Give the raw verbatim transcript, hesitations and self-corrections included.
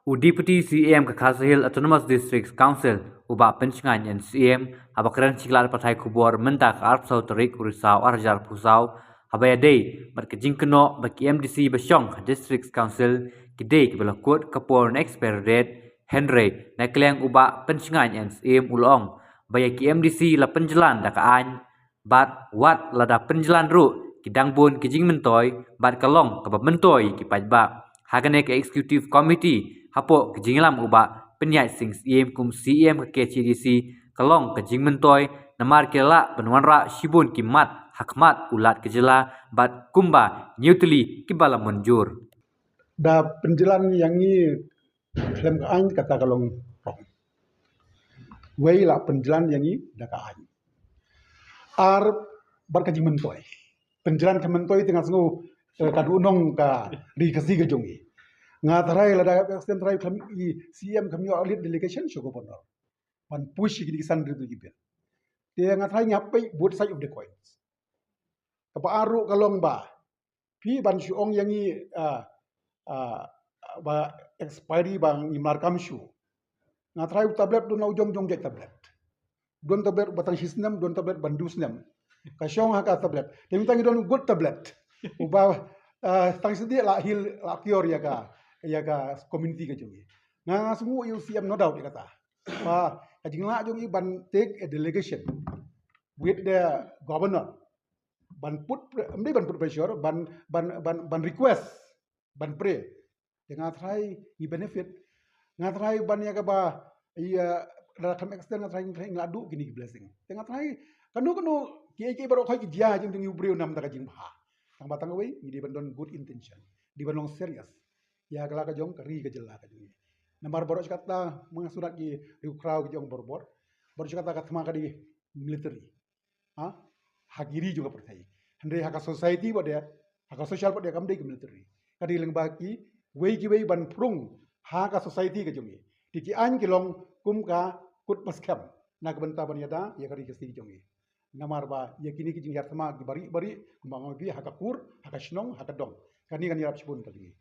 U Deputy C E M ka Khasi Hills Autonomous District Council, u Bah Pynshngain N C M, haba kren sha ki lad pathai khubor mynta ka arphew saw tarik u Risaw ar hajar arphew saw, haba ïadei bad ka jingkynnoh ba ki M D C ba shong ha District Council ki dei kiba la kut ka por na expiry date, hynrei na ka liang u Bah Pynshngain N C M u la ong ba ïa ki M D C la pynjlan da ka aiñ, bad wat lada pynjlan ruh ki dang bun ki jingmyntoi bad ka long kaba myntoi ïa ki paidbah. Ha kane ka Executive Committee, hapoh ka jingïalam u Bah Pynïaid Sing Syiem kum C E M ka K H A D C, ka long ka jingmyntoi namar ki la lah ban wanrah shibun ki mat ha khmat u Lat ka jylla bad kumba hynñiew tylli kiba la mynjur. Da pynjlan ïa ngi khlem ka aiñ, kata ka long wrong. Wei la pynjlan ïa ngi da ka aiñ. Ar bad ka jingmyntoi. Pynjlan ka myntoi te nga sngew, eh, ka duhnong ka ri Khasi ka jong ngi. Nga tharai lada ka extend tharai khlem i C M khlem ïoh lead delegation sha governor ban push ïa kine ki san hynriew tylli ki bill. Te nga tharai ngi hap peit both side of the coins. Kaba ar ruh ka long ba phi ban shu ong ïa ngi, ah, ah, ba expiry ba ngim lah kam shu. Nga tharai u tablet don la u jong jong jait tablet. Don tablet ba tang shi snem, don tablet ba hynñiew snem. Ka shong ha ka tablet. Te mynta ngi don good tablet. Uba, ah, tang shi snem la heal, la cure ïa ka, ïa ka community ka jong ngi. Nga sngew ïa u C M no doubt ïa kata. Ba ka jinglah jong ngi ban take a delegation with the governor. Ban put pre-, ym dei ban put pressure, ban, ban, ban, ban request, ban pray. Te nga tharai ngi benefit. Nga tharai ban ïa kaba, ïa, lada khlem extend nga tharai ngi la duh kine ki blessing. Te nga tharai kano kano kiei kiei baroh khoit ki jia jong ngi u briew namar ka jingbha. Tang ba tang wei ngi dei ban don good intention. Dei ban long serious ïa ka la ka jong ka ri ka jylla ka jong ngi. Namar baroh shi katta mynta surat ki riewkhraw ki jong bor bor. Baroh shi katta ka thma ka dei military. Ha? Ha ki ri jong ka pyrthei. Hynrei ha ka society pat de, ha ka social pat de kam dei ka military. Ka dei lyngba kiwei kiwei ban pynrung ha ka society ka jong ngi. Te ki aiñ ki long kum ka kut paskhem na ka bynta ban ïada ïa ka ri ka state ka jong ngi. Namar ba ïa kine ki jingïaid thma ki bari bari kumba nga ong ïa phi ha ka kur, ha ka shnong, ha ka dong. Kane kan ïarap shibun ka jong ngi.